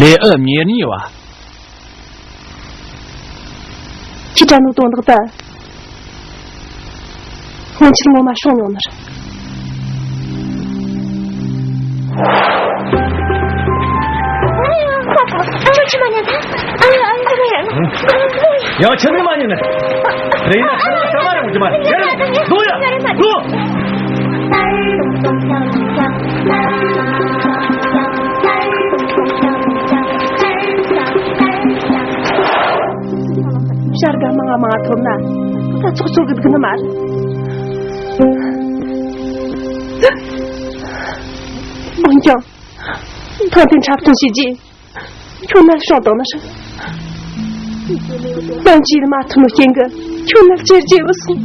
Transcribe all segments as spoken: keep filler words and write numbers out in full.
ལེ་ཨི་མྱེ་ནི་བ། ཁྱི་དྲ་ནོ་དོན་དག་ད། སྔོན་ཆད་ངོ་མ་བྱུང་ཡོང་ནི་རེད། ཁྱོད་ཁྱི་མ་ཉན་ཐལ། ཨ་ཡ་ཨ་ཡ་ཨ་ཡ། ཡང་ཁྱི་མི་མ་ཉན་ནི། རེད་ཡིན་ན་ཁྱི་མ་ས་མ་རེད་མོ་ཁྱི་མ། ཡ་རེད་འདུག་ཡ་འདུག་ཤར་ག་མང་ང་མང་ང་ཐོབ་ན་ད་ཚོགས་ཚོགས་གི་འདུག་ནི་མ་རེད། འོན་ཀྱང་ཐང་དེ་འཁྲབ་སྟོན་བྱས་རྗེས་ཁྱོད་ནར་བྱུང་བཏང་ནི་རེད། ད་འཇིགས་མ་ཐུབ་ནོ་རྐྱེན་གྱིས་ཁྱོད་ནར་ཅེར་ཅེར་བུད་སོང་།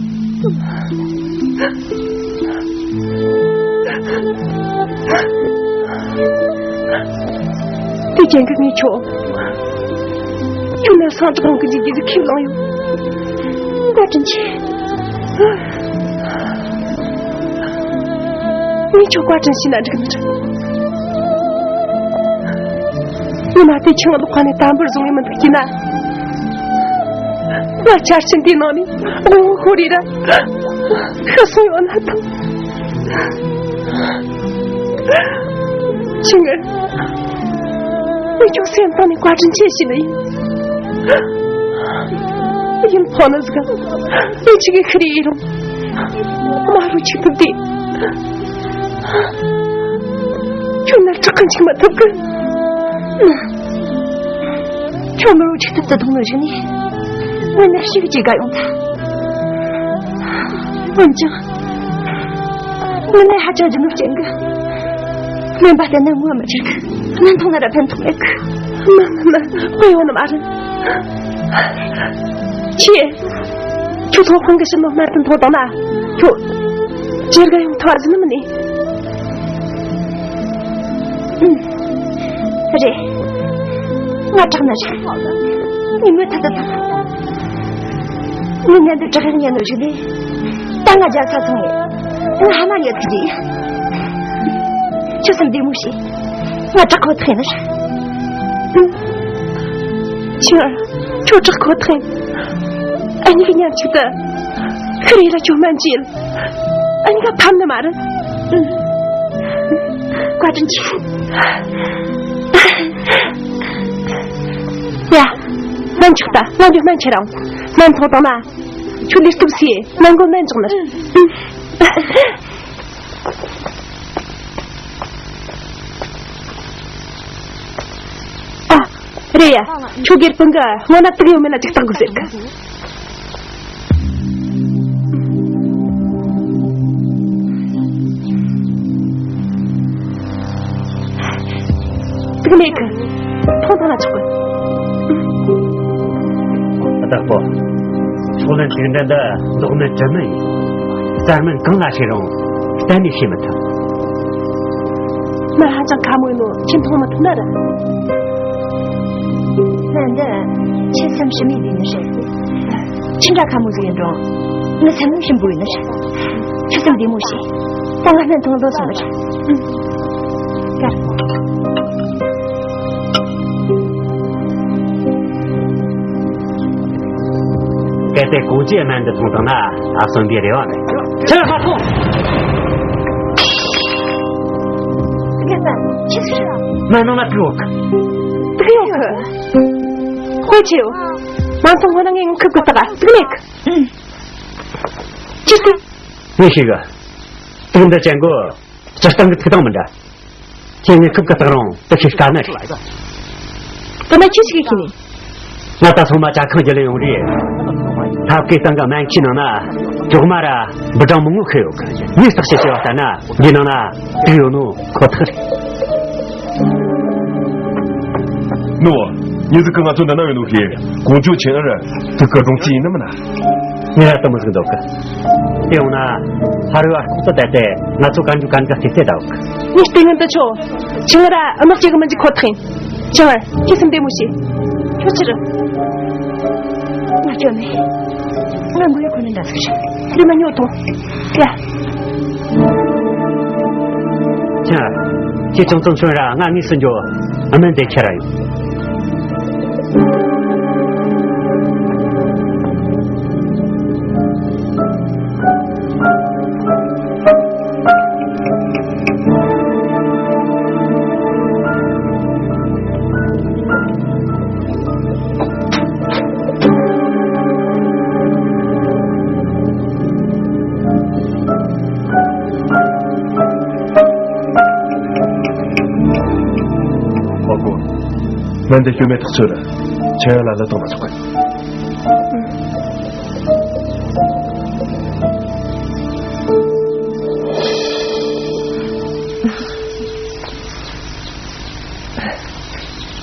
དེ་རྐྱེན་གྱིས་ངས་ཁྱོད། ཁྱོད་ནི་སང་དྲག་རང་གི་འཇིགས་རྒྱུ་ཁས་བླངས་ཡོད། བཀའ་དྲིན་ཆེ། ངས་ཁྱོད་བཀའ་དྲིན་ཤེས་ན་འགྲིག་ནི་རེད། ཉི་མ་དེ་ཆང་ལོག་ཁ་ནས་དམ་པོར་བཟུང་ཡི་མི་འདུག་གི་ན། ང་ཆར་ཆེན་དེའི་ནང་ནས་དབང་བོ་ཤོར་རེ་ར་ཤི་སོང་ཡོད་ན་ཐང་། ཆུང་ངུ། ངས་ཁྱོད་སེམས་གཏིང་ནས་བཀའ་དྲིན་ཆེ་ཞུ་ནི་ཡིན། ཡིན་ཕོ་ནི་ཟིག་ངས་ཆི་གི་ཁི་རེ་ཡིན་རུང་། མ་རུ་ཆིག་ཐུབ་དེ། ཁྱོད་ནར་དྲག་གི་འཇིགས་མ་ཐུབ་གི། ཁྱོད་མི་རུ་ཆིག་ཐུབ་དུ་ཐོང་ནོ་རིག་ནས། ངས་ནར་ཞིག་ཅིག་དགའ་ཡོང་ཐལ། འོན་ཀྱང་། ངས་ནར་ཧ་ཅང་ལྗིད་ནོ་རྐྱེན་གྱིས། སྨན་པ་བསྟེན་ན་ངོ་མི་འཕྲོད་གི། སྨན་འཐུང་ན་ར་ཕན་ཐོགས་མེད་གི། མ་མ་མ། དཔེ་ཡོད་ནི་མ་རེད། ཁྱེད། ཁྱོད་ཚོ་ཁོང་གི་ཕྱི་ནང་སྨན་དུ་འཐུང་བཏང་ན། ཁྱོད། ཇེ་དགའ་ཡོང་ཐུབ་ཟིན་ནི་མིན་ནི། ཨུམ། རེད། ང་དྲག་ནི་རེད། ངས་མུ་མཐུད་དུ་དང་། ངས་ཉན་འདུག་དྲག་ཡག་ཉན་ནོ་རིག་ནས། ད་ང་རྒྱལ་ས་སོང་ངས། ང་ཧ་མ་ཉལ་ཐུབ་ཀྱི། ཁྱོད་སེམས་བདེ་མོ་བྱོས། ང་དྲག་ཁོ་ཐག་ཡིན་ནི་རེད། ཁྱོད། ཁྱོད་དྲག་ཁོ་ཐག་ཡིན། ཨ་ནི་གི་ཉམ་ཆུང་དུ། ཁི་རེ་ལ་ཁྱོད་སྨན་བཅོས། ཨ་ནི་ག་ཕམ་ནི་མ་རེད། བཀའ་དྲིན་ཆེ། ཡ། སྨན་ཆག་ད་ང་འདི་སྨན་ཁྱེར་རང་། སྨན་ཐོག་དང་ན། ཁྱོད་ལས་སྟོབས་སི། སྨན་གོ་སྨན་ཆག་ནི། ཨ། རེད་ཡ། ཁྱོད་སྒེར་དཔོན་གི་སྔོན་ན་དུག་ཡོད་མེད་ལ་ཅིག་བལྟ་དགོས་ཟེར་གི། དུག་མེད་གི། ཐོང་ཐོང་ལ་ཆོག་གི། བདག་པོ། ཕྱོགས་ལན་དུག་འདྲ་འདི་ལོག་མེད་དྲི་མེད་ཡིན། རྩ་སྨན་གང་ལ་ཤེས་རུང་གཏན་ནས་ཤེས་མི་ཐུབ། མར་ཧ་ཅང་ཁ་མོ་ཡིན་ནོ་ཁྱེད་མཐོང་མ་ཐུབ་ན་ར། སྨན་འདི་ཁྱེད་སེམས་ཞིམ་མེད་ལས་ནི་རེད། ཅི་འདྲ་ཁ་མོ་ཟིག་ཡིན་རུང་ངའི་སེམས་ནི་ཞིམ་པོ་ཡིན་ནི་རེད། ཁྱེད་སེམས་བདེ་མོ་བྱོས། ད་ང་སྨན་འཐུང་ལོས་སོང་ནི་རེད། ཀར། གལ་ཏེ་གོང་ཅི་སྨན་འདི་འཐུང་བཏང་ན་ཨ་གསོན་པའི་རེ་བ་མེད། ཁྱེད་ལ་མ་ཐོངས། རྒན་པ། ཁྱེད་ཚོས། སྨན་ནང་ན་དུག་ཡོད་གི། དུག་ཡོད་གི། དཔེ་ཆེ་ཡོད། མ་འཐུང་སྔོན་ན་ངས་ངོ་ཁུབ་གི་བལྟ་ག། དུག་མེད་གི། ཅི་སྟེ། ངས་ཤེས་གི། དུག་འདི་ཅན་གོ། སྤྱིར་བཏང་གི་ཐིག་དང་མི་འདྲ། ཁྱེད་ངས་ཁུབ་ཀི་བཏགས་རུང་དེ་ཤེས་དཀའ་ནི་རེད། དེ་ན་ཁྱེད་ཅིག་གིས་ཤེས་ནས། ང་ད་སོང་མ་ཇ་ཁང་རྒྱུ་ལེན་ཡོང་རེད། ཐབ་ཀའི་སྟེང་གི་སྨན་ཁྱིའི་ནང་ན་གྲོག་མ་ར་འབུ་སྦྲང་མང་པོ་ཤི་ཡོད་གི། ངས་བརྟག་དཔྱད་བྱས་པ་ལྟར་ན་འདིའི་ནང་ན་དུག་ཡོད་ནོ་ཁོ་ཐག་རེད། ནོ། ཉི་ཟིག་གི་ང་ཚོ་འདི་ན་ཡོད་ནོ་ཤེས། ཀོང་ཇོ་ཆེན་ཨ་ར་དུག་གི་སྒྲུང་རྩིས་ཡིན་ནི་མིན་ན། ངས་ར་དེ་མོ་ཟིག་འདོད་གི། དེ་ཡོང་ན་ཕ་རོལ་བ་ལྐོག་ཏུ་བསྡད་དེ་ང་ཚོ་གན་རྒྱུ་གན་ག་བལྟས་ཏེ་བསྡད་ཡོད་གི། ངས་ལྟས་ངན་དུ་ཆོ། ཆང་ར་ཨ་མ་གཅིག་གི་མི་འཇིག་ཁོ་ཐག་ཡིན། ཆང་ར་ཁྱེད་སེམས་བདེ་མོ་བྱོས། ཁྱོད་ཕྱིར། ང་ཁྱོད་མེད། ང་མགོ་ཡོད་ཁོ་ནི་འདྲ་ཟིག་རེད། རི་མ་ཉོ་ཐོང་། ཡ། ཆང་ར། ཁྱེད་ཅུང་ཙམ་ཤོད་ར། ང་དངོས་སུ་འགྱོ། སྨན་དེ་ཁྱེར་ར་ཡོང་། ཨ་ཁུ། སྨན་དེ་ཤུལ་མེད་ཐག་ཆོད་ར། ཆེ་ཡ་ལ་ལ་གཏོང་མ་ཆོག་གི།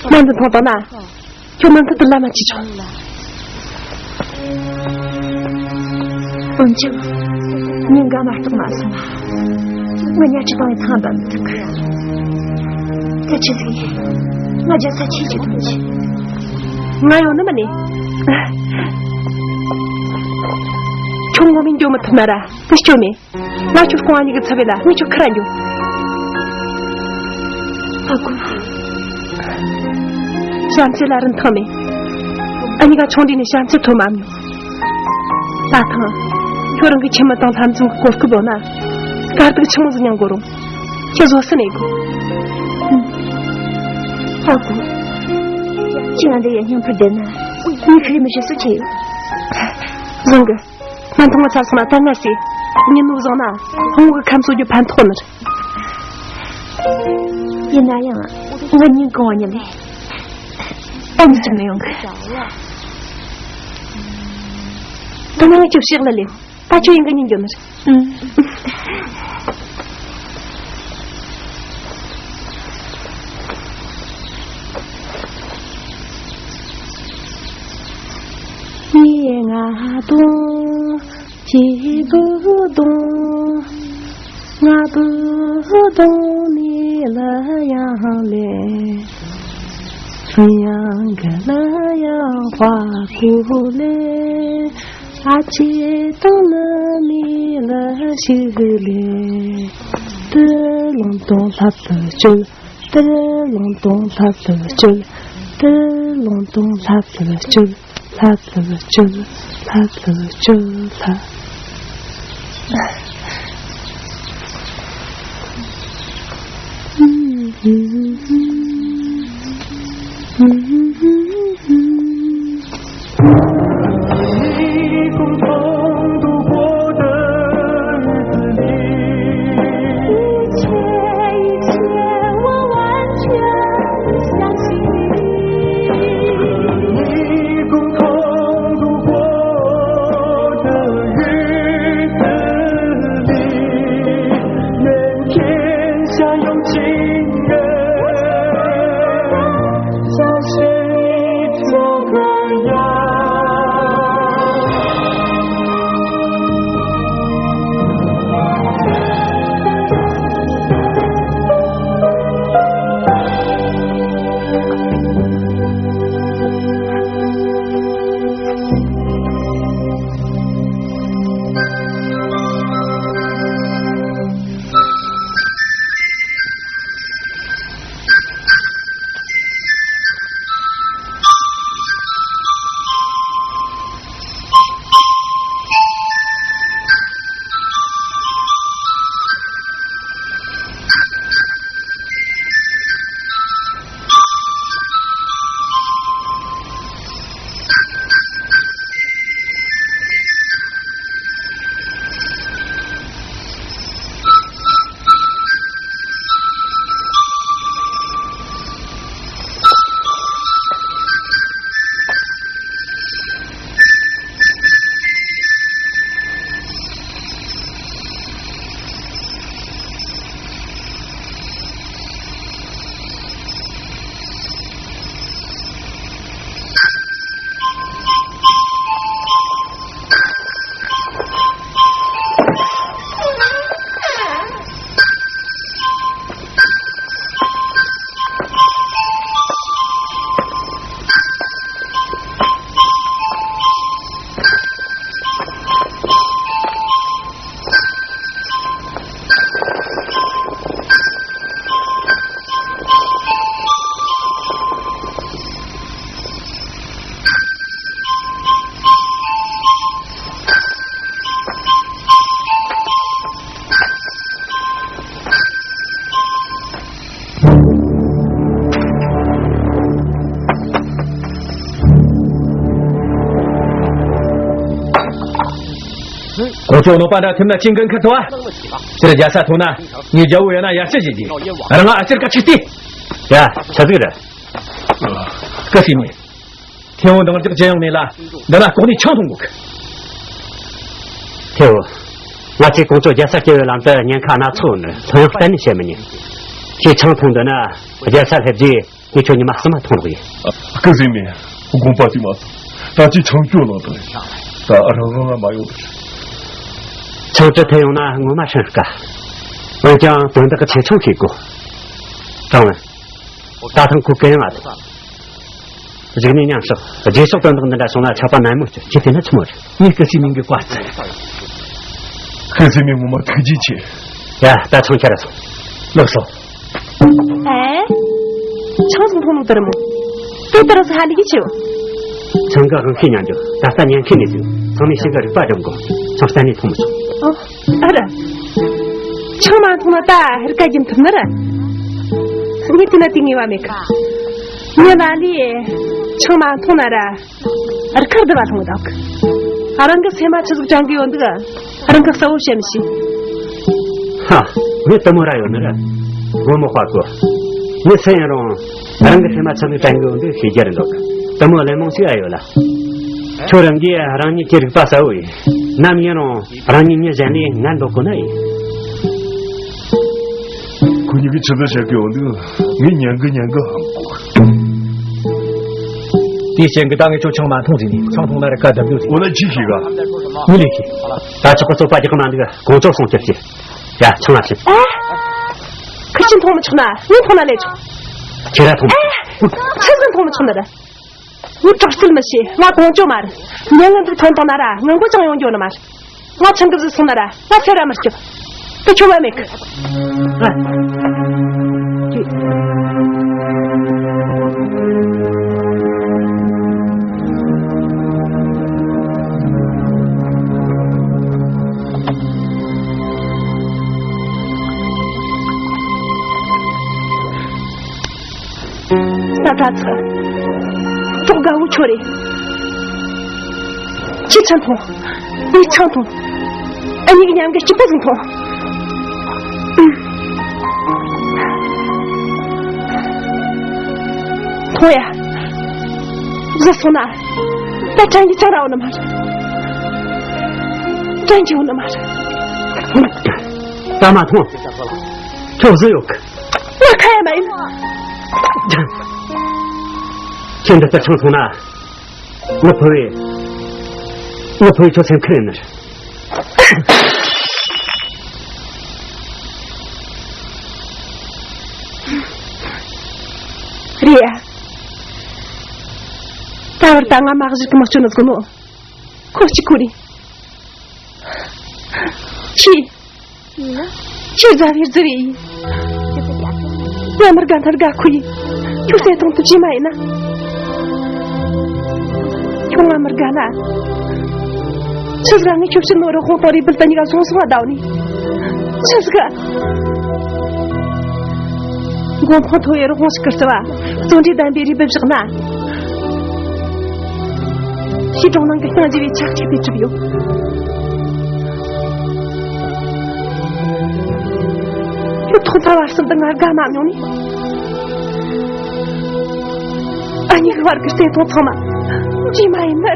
སྨན་དེ་འཐུང་དང་ན། ཁྱོད་མུ་མཐུད་དུ་ལམ་མ་ཆས་ཆོག་འོན་ཀྱང་། ཉིན་འགའ་མ་གཏོགས་མ་སོང་ན། ང་ཉལ་ཁྲི་བཏང་བའི་ཐང་བབས་མི་ཐུབ་གི། དེ་ཆི་ཟིག་ཡིན། ང་རྒྱལ་ས་ཆེ་ཆེ་གཏོང་གི། ང་ཡོང་ནི་མིན་ནི། ཁྱོད་ངོ་མས་འགྱོ་མི་ཐུབ་ན་ར། དེ་སྐྱོན་མེད། ང་ཁྱོད་སྐུ་ངོ་གཉིས་ཀྱི་ཚབ་བྱས་ལ་ངས་ཁྱོད་ཁུར་ར་འགྱོ། ཨ་ཁུ། བྱམས་བརྩེ་ལ་རིན་ཐང་མེད། ཨ་གཉིས་ཀ་ཆུང་དུས་ནས་བྱམས་བརྩེ་ཐོབ་མ་མྱོང་། ད་ཐེངས་ཁྱོད་རང་གི་ཁྱིམ་མི་དང་ལྷན་འཛོམས་ཀྱི་གོ་སྐབས་ཡོད་ན། དཀའ་སྡུག་ཆི་མོ་ཟིག་མྱོང་དགོས་རུང་། ཁྱེད་བཟོད་ས་མེད་གོ། ཨ་ཁུ། ཁྱེད་ང་འདི་ཡར་སྙིང་ཕུར་བསྡད་ན། ངས་ཁི་རི་མི་ཤེས་སུ་ཆེ་ཡོད། བཟང་གི། སྨན་འཐུང་བ་ཚར་སོང་ན་ད་ངར་སི། ཉིན་མོ་བཟང་ན་ཧང་གི་ཁམས་གསོ་རྒྱུ་ཕན་ཐོགས་ནི་རེད། ཡིན་ན་ཡང་ང་སྙིང་གང་བ་ཉིད་ལས་ཨོམ་ཟིག་ནས་ཡོང་གི། ད་ནང་ཁྱོད་ཕྱག་ལ་ལེན། ད་ཁྱོད་ཡིན་གི་ཉིན་འགྱོ་ནི་རེད། ངའི་ང་དང་ཁྱེད་བུ་དང་། ང་བུ་དང་ནི་ལ་ཡང་ལེ། ཡང་ག་ལ་ཡང་བ་ཀུ་ལེ། ཨ་ཅེ་དང་ནི་མི་ལ་ཞིག་ལེ། ཏི་ལོང་དང་ལྷ་བུ་ཅུལ། ཏི་ལོང་དང་ལྷ་བུ་ཅུལ། ཏི་ལོང་དང་ལྷ་བུ་ཅུལ། ལྷ་བུ་ཅུལ། ལྷ་བུ་ཅུལ་ལྷ། ཁོང་ཚོ་ནོ་པ་འདྲ་ཐིམ་ན་ཅིང་གན་ཁ་ཐོ་ཨ། ཅིར་རྒྱལ་ས་ཐོང་ན་ངའི་རྒྱལ་བོ་ཡོད་ན་ཡར་ཞུ་བྱེད་ཀྱི། རང་ང་ཨ་ཅིར་ཀ་ཆིག་སྟེ། ཡ། ཆ་ཟིག་ར། ཀི་སི་མི། ཐེ་བོ་འདང་རྒྱག་ཅི་ཡང་མེད་ལ། འདི་ལ་ལྐོག་ནས་ཆང་འཐུང་དགོས། ཐེ་བོ། ང་ཚོས་ཀོང་ཇོ་རྒྱལ་ས་སྐྱེ་བོའི་ལམ་དུ་ཉེན་ཁ་སྣ་ཚོགས་ནི་ལྷོད་ཡངས་གཏན་ནས་བྱེད་མི་ཉན། ཁྱེད་ཆང་འཐུང་འདོད་ན་རྒྱལ་ས་སླེབས་རྗེས་ངས་ཁྱོད་ཉི་མ་གསུམ་མ་འཐུང་རོགས་ཡིན། སྐུ་ཟིན་མེད། དགོངས་པ་དུས་མ་ཐོབ། ད་ཅི་ཆང་སྐྱོ་ལངས་དང་། ད་རང་རང་ལ་མ་ཡོང་། ཆང་བྲི་ཐུབ་ཡོང་ན་ངོ་མ་ཧྲན་དཀའ། འོན་ཀྱང་དོན་དག་གི་ཆེ་ཆུང་ཤེས་དགོས། ཀྲང་ཝན། ད་ཐེངས་ཁོ་གན་ཡང་ང་ཐོབ། གཞུག་ནས་མཉམ་ཞོག་རྗེས་ཕྱོགས་དོན་དག་འདི་འདྲ་བྱུང་ན་ཆད་པ་ནན་མོ་གཅོད། ཁྱེད་དེ་ན་ཆི་མོ་རེད། ངས་སྐུ་སྲས་མིང་གི་བཀའ་བརྩི། སྐུ་སྲས་མིང་ངོ་མ་ཐུགས་རྗེ་ཆེ། ཡ། ད་ཆང་ཁྱེར་ར་སོང་། ལགས་སོ། ཨེ། ཆང་ཟིག་འཐུང་ནོ་དེ་རེད་མོ། དེ་ལྟར་ཟིག་ཧ་ལས་ཀྱི་ཆེ་བ། ཆང་གི་དབང་ཤེད་ཉན་རྒྱུ་ད་ལྟ་ཉན་མཁན་ནས་ཟིག་ཚང་མས་ཤིང་གི་རིག་པ་སྒྲིམ་དགོས། ཆང་གཏན་ནས་འཐུང་མི་ཆོག་ཨོ། ཨ་ར། ཆང་མ་འཐུང་ན་ད་རི་ཀ་རྒྱུན་ཐུབ་ནི་ར། ངས་དེ་ན་དེ་ངེས་པ་མེད་གི། ངས་ལ་ལས་ཆང་མ་འཐུང་ན་ར། རི་ཁར་བསྡུ་བ་འཐུང་གི་འདུག་རང་གི་སེམས་མ་ཆི་ཟིག་དྲན་གི་ཡོད་འདུག་རང་གི་གསལ་བོ་བཤད་མི་ཤེས། ཧ། ངས་དེ་མོ་ར་ཡོད་ནི་ར། མགོ་མི་དཔའ་གོ། ངས་སུ་ཡིན་རུང་། རང་གི་སེམས་མ་ཆི་ཟིག་དྲན་གི་ཡོད་འདུག་ཤེས་རྒྱུ་རེད་འདུག་དེ་མོ་གླེང་མང་ཞིག་ཨ་ཡོད་ལ། ཁྱོད་རང་གིས་རང་ཉིད་ཀྱི་རིག་པ་གསལ་བོ་ཡིན། ནམ་ཡིན་རུང་། རང་ཉིད་མྱི་གཞན་ལས་ངན་འགྲོ་དགོས་ན་ཡིན། ཁོ་གཉིས་ཀྱིས་ཆི་ཟིག་བཤད་གི་ཡོད་འདུག་ངས་ཉན་གི་ཉན་གི་ཧམ་གོ། དེའི་རྐྱེན་གྱིས་ད་ངས་ཁྱོད་ཆང་མ་འཐུང་ཟེར་ནས། ཆང་འཐུང་ན་རེ་ཀ་བརྡབ་རྒྱུ་ཟེར། འོ་ན་ཅི་ཤེས་ག་ངས་ལས་ཤེས། ད་ཆོག་གི། རྩོད་པ་རྒྱག་གི་མ་འདུག་གོང་ཆོག་སོང་ཁྱེར་ཤེས། ཡ། ཆང་ལ་ཤེས། ཨ། ཁི་ཆོས་འཐུང་མི་ཆོག་ན་ངས་འཐུང་ན་ལས་ཆོག་ཁྱེད་ར་འཐུང་། ཨེ། ཆི་ཟིག་འཐུང་མི་ཆོག་ནི་རེད། ངས་དྲག་རྩལ་མི་ཤེས། ང་གོང་ཇོ་མ་རེད། ཉེན་ངན་འདུག་ཐོན་བཏང་ན་ར་ངན་གོ་ཅང་ཡོང་རྒྱུ་ནི་མ་རེད། ང་ཆང་གི་བཟི་སོང་ན་ར་ང་ཚེ་ར་མི་སྐྱོབ། དེ་ཁྱོད་བ་མེད་གི། ཨ། ཅི། ས་ད་ཚ། ཐོག་དགའ་བོ་ཁྱོད་རེད། ཁྱེད་ཆང་འཐུང་། ངས་ཆང་འཐུང་། ཨ་གཉིས་ཀྱི་མཉམ་གི་སྐྱིད་པོ་ཟིག་འཐུང་། འཐུང་ཡ། བཟི་སོང་ན། ད་དྲན་གྱི་ཆང་རག་འོང་ནི་མ་རེད། དྲན་གྱི་འོང་ནི་མ་རེད། ད་མ་འཐུང་། ཁྱོད་བཟི་ཡོད་གི། ང་ཁ་ཡ་མ་ཡིན། ཁྱེད་འདི་ལྟར་ཆང་འཐུང་ན། ངའི་ཕོ་བས། ངའི་ཕོ་བས་ཁྱོད་སེམས་ཁུར་ཡིན་ནི། རེད་ཡ། ད་བར་ད་ང་མ་གཞི་གི་མ་སྐྱོན་ནི་ཟིག་ནོ། ཁོ་གཅིག་ཁོ་རེད། ཁྱེད། ཁྱེད་རྫ་བའི་རྫི་རེད་ཡིན། ང་མི་དགའ་ན་དགའ་ཁོ་ཡིན། ཁྱོད་བསད་གཏོང་ཐུབ་ཀྱི་མ་ཡིན་ན། ཁྱོད་ང་མི་དགའ་ན། ཆི་ཟིག་ངས་ཁྱོད་ཕྱིར་ནོར་རུ་ཧོང་དང་རུས་སྦལ་དུ་གཉིས་ཀ་བཟུང་སོང་བ་བདའ་ནི། ཆི་ཟིག་མགོ་འཕང་མཐོ་བའི་རུ་ཧོང་ཞིག་གི་རྩི་བ། བརྩོན་འགྲུས་ལྡན་པའི་རུས་སྦལ་བཞག་ན། ཤི་གྲོང་ནང་གི་སྙིང་རྗེ་བའི་ཆག་ཆིག་དེ་གྲུབ་ཡོད། ཁྱོད་ཐོག་མཐའ་བར་གསུམ་དུ་ང་དགའ་མ་མྱོང་ནས། ཨ་གཉིས་ཀྱི་བར་གྱི་བརྩེ་དུང་ཚང་མ་བརྗེད་མ་ཡིན་ནར།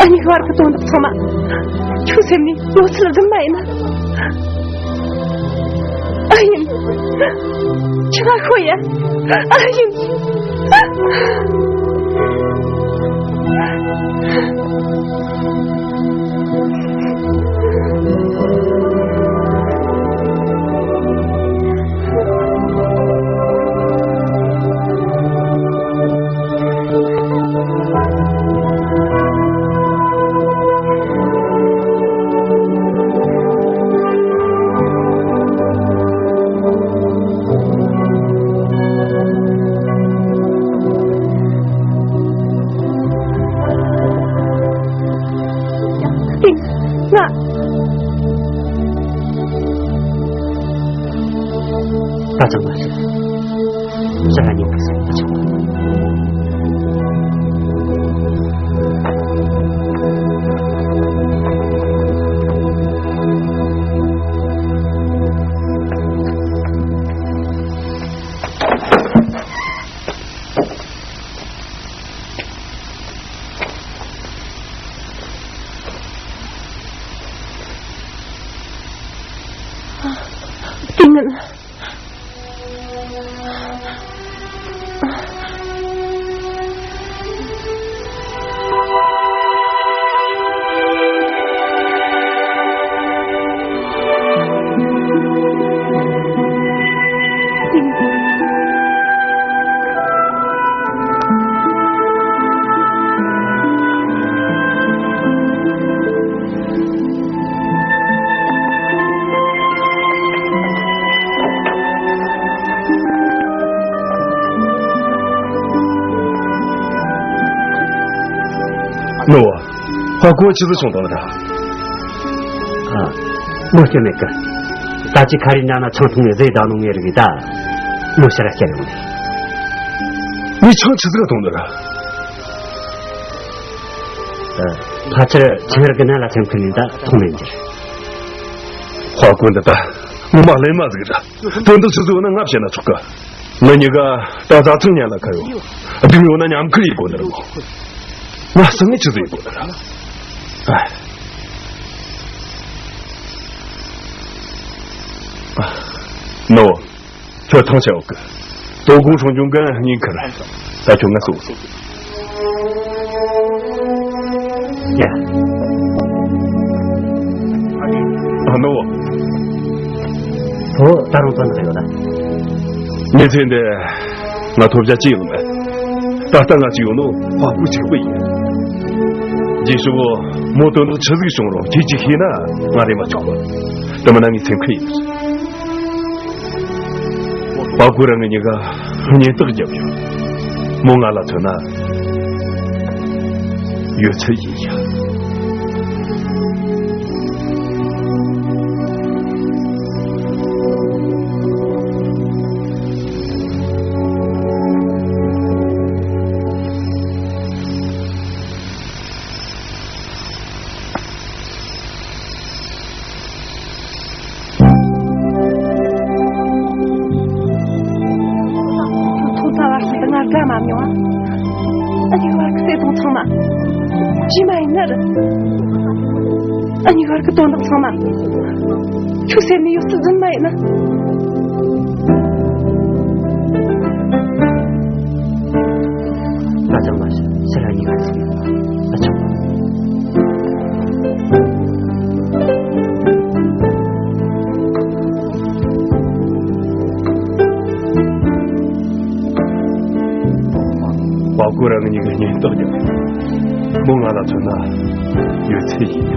ཨ་གཉིས་ཀྱི་བར་གྱི་དོན་དག་ཚང་མ་ཁྱོད་སེམས་ནས་ཡོད་ཚུལ་བདེན་མ་ཡིན་ན། ཨ་ཡིན། ཁྱོད་ང་ཤོད་ཡ། ཨ་ཡིན། ང་ད་ཚང་མ་ཞིག་ས་ཧ་ཉིད་ཀྱི་སེམས་ཀྱི་ཆུང་བ། ནོ། ཧ་གོ་ཆི་ཟིག་བྱུང་དང་ར། ཨ། མོ་སྐྱོན་མེད་གི། ད་ཅི་ཁ་རི་ཉ་ན་ཆང་འཐུང་ནས་ཟས་བདག་ནོ་ངེ་རིག་གི་ད། མོ་ཕྱིར་ར་སྐྱེལ་ཡོང་ནས། ངས་ཆང་ཆི་ཟིག་འཐུང་ནི་ར། ཨ། ཕལ་ཆེར་ཆང་རག་གི་ནང་ལ་ཐིམ་ཁུལ་ནས་ད་འཐུང་མེད་འགྱུར། ཧ་གོ་འདི་ད་ངོ་མ་གླེན་མ་ཟིག་ར། དོན་དག་ཆི་ཟིག་ཡོད་ན་ང་བཤད་ན་ཆོག་གི། ང་གཉིས་ཀ་ད་བཟའ་ཚང་ཉལ་ལ་ཁ་ཡོད། སྡུག་ཡོད་ན་མཉམ་ཁུར་ཡེད་དགོ་ནི་རེད་མོ། ང་སང་ངས་ཆི་ཟིག་ཡེད་དགོ་ནི་རེད། ཨ། ནོ། ཁྱོད་ཐང་ཆད་འོག་གི། དོ་དགོང་སྲུང་སྐྱོང་གན་ཉིན་ཁར། ད་ཁྱོད་ང་སོགས། ཡ། ཨ་ནོ། ཁོ་ད་རུང་བཙོན་དུ་ཡོད་ན། མི་ཚེ་འདི་ང་ཐོབ་བྱ་ཅི་ཡང་མེད། ད་ལྟ་ང་ཅི་ཡོད་ནོ་ཕ་བུ་གཅིག་པུ་ཡིན། རྗེས་སུ་མོ་དོན་དག་ཆི་ཟིག་བྱུང་རུང་ཁྱེད་ཀྱིས་ཤེས་ན་ང་རེ་མ་ཆོག་གི། དེ་མིན་ན་ངས་སེམས་ཁུར་ཡེད། པ་ཀུ་ར་ང་གཉིས་ཀ་གཉེན་རྟགས་བརྒྱབ་ཡོད། མོ་ང་ལ་མཚོན་ན་ཡོད་ཚད་ཡིན་ཡ། ཐོག་མཐའ་བར་གསུམ་དུ་ང་དགའ་མ་མྱོང་ང་། འུ་གཉིས་བར་གྱི་བརྩེ་དུང་ཚང་མ་ཇི་མ་ཡིན་ནི་རེད། འུ་གཉིས་བར་གྱི་དོན་དག་ཚང་མ་ཁྱོད་ཟེར་ནས་ཡོད་ཚུལ་རྫུན་མ་ཡིན་ན། ད་ཅང་མ་ཤི་ཤི་ར་གཉིས་ཀ་ཟིན་ཨ་ཆོག་པ་ཀུ་ར་ང་གཉིས་ཀ་གཉེན་རྟགས་བརྒྱབ་ཡོད། མོ་ང་ལ་མཚོན་ན་ཡོད་ཚད་ཡིན།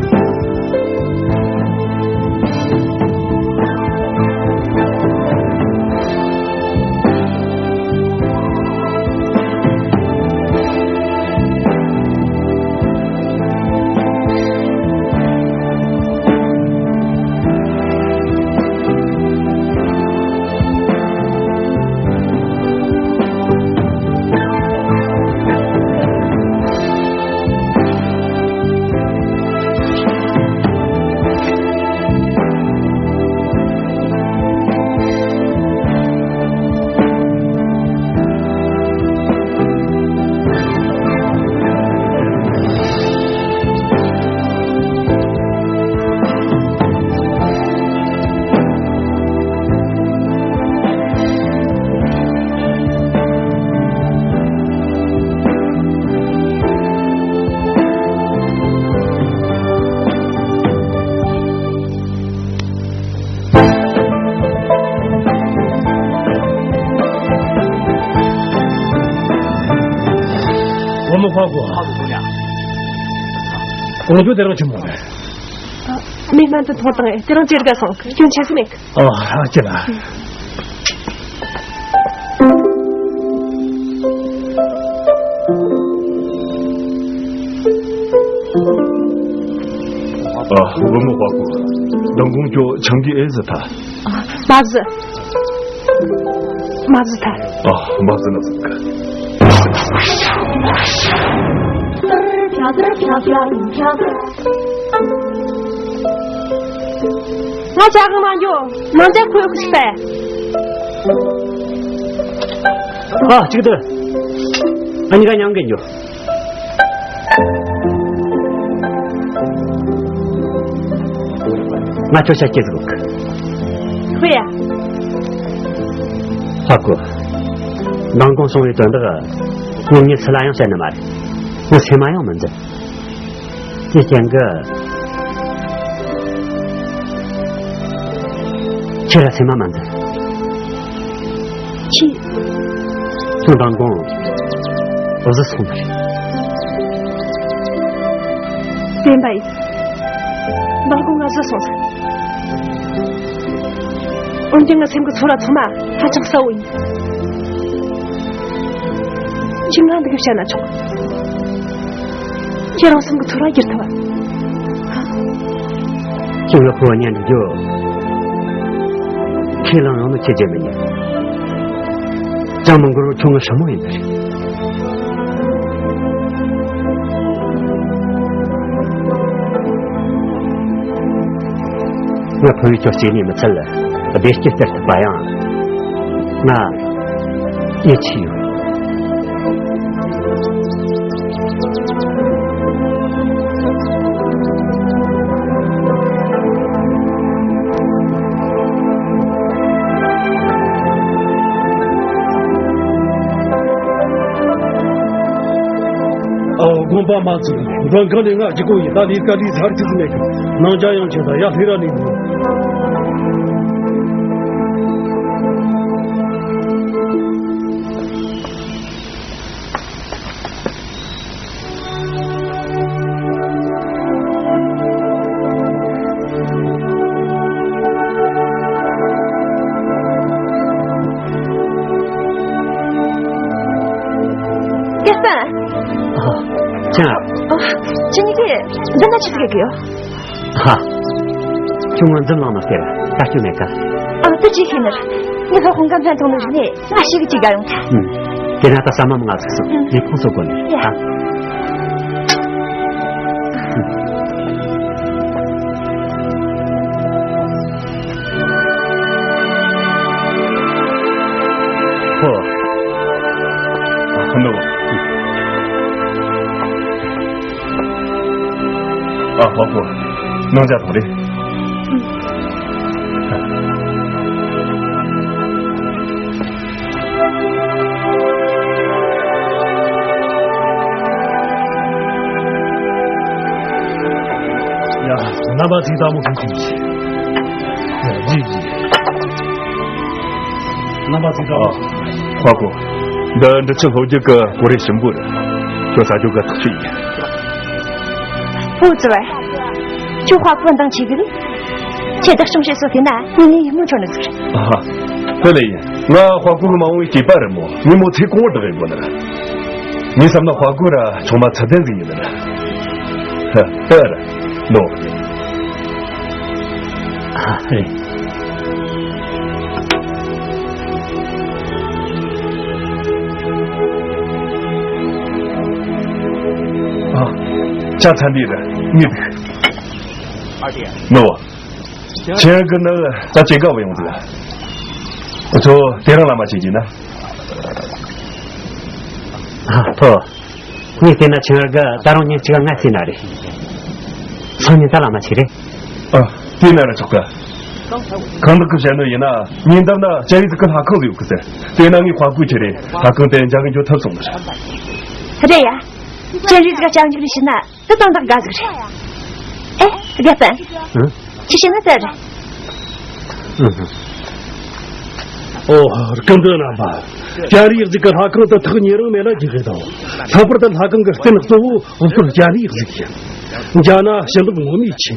བུ་མོ་ཧྭ་གོ། གོང་ཇོ་དེ་རང་ཆི་མོ་རེད། མི་སྨན་དུ་མཐོང་དང་དེ་རང་ཇེ་དགའ་སོང་། སྐྱོན་ཆེ་ཟིག་མེད། ཨ་ཅི་ལ། ཨ། བུ་མོ་ཧྭ་གོ། མདང་དགོང་ཁྱོད་ཆང་གིས་ཨེ་བཟི་ཐལ། མ་བཟི། མ་བཟི་ཐལ། ཨ། མ་བཟི་ན་བཟི་གི། ང་ཅག་གི་མ་འགྱོ། ནང་ཅག་ཁོས་ཁུ་ཤི་པས། ཨ། གཅིག་ཏུ། ཨ་གཉིས་ཀ་མཉམ་གི་འགྱོ། ང་ཁྱོད་ཤ་སྐྱེས་ཟིག་ལོག་གི། ཧུ་ཡ། ཧ་གོ། མདང་དགོང་སོང་བའི་དོན་དག་ངས་མྱི་སུ་ལ་ཡང་བཤད་ནི་མ་རེད། ངས་སེམས་མ་ཡང་མི་འཛིན། དེ་རྐྱེན་གྱིས། ཁྱེད་ར་སེམས་མ་མ་འཛིན། ཁྱེད། ཁྱོད་མདང་དགོང་བཟི་སོང་ནི་རེད། བདེན་པ་ཡིན། མདང་དགོང་ང་བཟི་སོང་ཟིག་འོན་ཀྱང་ངའི་སེམས་ཀྱི་ཚོར་བ་ཚང་མ་ཧ་ཅང་གསལ་བོ་ཡིན། ཁྱེད་ང་འདི་ག་བཤད་ན་ཆོག་ཁྱེད་རང་སེམས་ཀྱི་ཚོར་བ་བསྒྱུར་ཐུབ་བ། ཁྱེད་ངའི་ཕོ་བ་ཉན་འགྲོ་རྒྱུ། ཁས་བླངས་ཡོང་ནི་ཁྱེད་ཀྱི་མི་ཉན། ཅང་མི་འགོར་བར་ཁྱོད་ངའི་ཞི་མོ་ཡིན་པ་རེད། ང་ཕོ་བའི་ཁྱོད་སྐྱེ་ནས་མི་ཚད་ལ་བདེ་སྐྱིད་སྟེར་ཐུབ་པ་ཡང་ང་ཡིད་ཆེས་ཡོད། ཨོ། དགོངས་པ་མ་ཚོམས། མགྲོན་ཁང་ནས་ང་རྒྱུག་གོ་ཡིན། ད་ལས་ཀ་ལས་ཚར་རྒྱུ་ཟིག་མེད་གི། ནང་ཇ་ཡང་ཆེ། ད་ཡར་སླེབས་ར་ནས་འདུག་རྒྱལ་པོ། ཨ། ཅང་། ཨ། ཁྱེད་གཉིས་ཀས་འདི་ན་ཆི་ཟིག་གི་ཡོད། ཧ། ཁྱོད་ང་འཛུམ་ལངས་ནས་ཟེར། ལྟ་རྒྱུ་མེད་ཀ། ཨ། དེ་ཅི་ཤེས་ནི་རེད། ངས་ལྷ་ཁང་ག་འཕྲིན་ཐོང་ནི་རེད་ནས། ང་ཞིག་གི་ཅི་དགའ་ཡོང་ཐལ། ཨུམ། དེ་ན་ད་ཟ་མ་མང་ཟིག་སོང་། ཨུམ། ལས་ཁུངས་སོ་དགོས་ནི། ཡ། ཧ། ཧོ། ཨ་ནོ། ཨ། ཧོ་ཧོ། ནང་ཇ་ཐོག་རེད། ཡ། རྣམ་པ་ཚོས་ལྟད་མོ་གང་བྱུང་གི། ཡ། ཡིན་ཡིན། རྣམ་པ་ཚོས་ལྟད་མོ། ཨ། ཧ་གོ། འདི་འབྲི་ཆུ་ལྷོ་རྒྱུད་ཀྱི་གོ་རེ་ཞིམ་པོ་རེད། ཁྱོད་ཟ་རྒྱུ་གི་ཐག་ཆོད་ཡིན། ཕུ་ཙི་བ། ཁྱོད་ཧྭ་ཀོ་འདང་ཆེ་གི་རེད། ཁྱེད་བདག་སྐྱོང་བྱེད་སྲོལ་དེ་ན་ངས་ངའི་ཡིད་སྨོན་འཆོར་ནི་ཟིག་རེད། ཨ་ཧ། དེ་ལས་ཡིན། ང་ཧྭ་ཀོ་གི་མ་འོངས་པའི་སྐྱེས་པ་རེད་མོ། ངས་མོ་ཚེ་གང་བོར་བདག་ཡིན་དགོས་ནི་རེད། ངས་བསམ་ན་ཧྭ་ཀོ་ར་ཆུང་མ་ཚུལ་ལྡན་ཟིག་ཡིན་ནི་རེད། ཧ། ཨ་ར། ནོ། ཨ་རེད། ཨ། ཇ་ཚ་འདི་རེད། ངས་འདུག་ནོ། ཁྱེད་ཀྱི་ནི་ད་ཇི་ག་བ་ཡོང་འདུག་ཨ་ཚོ་དེ་རིང་ལ་མ་བྱེད་ཀྱི་ན། ཨ་ཕོ། ངས་བལྟས་ན་ཆིང་ཨར་ག་ད་རུང་ཉིན་གཅིག་ང་རྩིས་ན་རེད། སང་ཉིན་ད་ལ་མ་ཆིག་རེད། ཨ། དེ་ན་ར་ཆོག་ག་གང་ལགས་ཀྱིས་བཤད་ནོ་ཡིན་ན། ཉིན་ལྟར་ན་ཅན་རི་ཟིག་གི་ལྷ་ཁང་ཟིག་ཡོད་གི་ཟེར། དེ་ན་ངས་ཧྭ་ཀོ་ཁྱེར་རེ་ལྷ་ཁང་དེ་འཇག་གི་འགྱོ་ཐུབ་སོང་ནི་རེད། རེད་ཡ། ཅན་རི་ཟིག་ག་ཅང་འཇིག་རེ་བྱིན་ན། དེ་དང་དག་དགའ་ཟིག་རེད། ཨེ། དགེ་སྤུན། ཨང་། ཁྱེད་ཤེས་ན་ཟེར། ཨང་། ཨོ། སྐུ་མདུན་རྣམ་པ། ཅན་རི་ཡག་ཟིག་གི་ལྷ་ཁང་དུ་ཐག་ཉེ་རིང་མེད་ལ་རྒྱུག་གི་དང་། ལྷག་པར་དུ་ལྷ་ཁང་གི་རྟེན་གཙོ་བོ་འོ་སྐོལ་ཅན་རི་ཡག་ཟིག་ཡིན། མཇལ་ན་ཕྱི་འབྲུམ་ངོ་མས་ཆེ།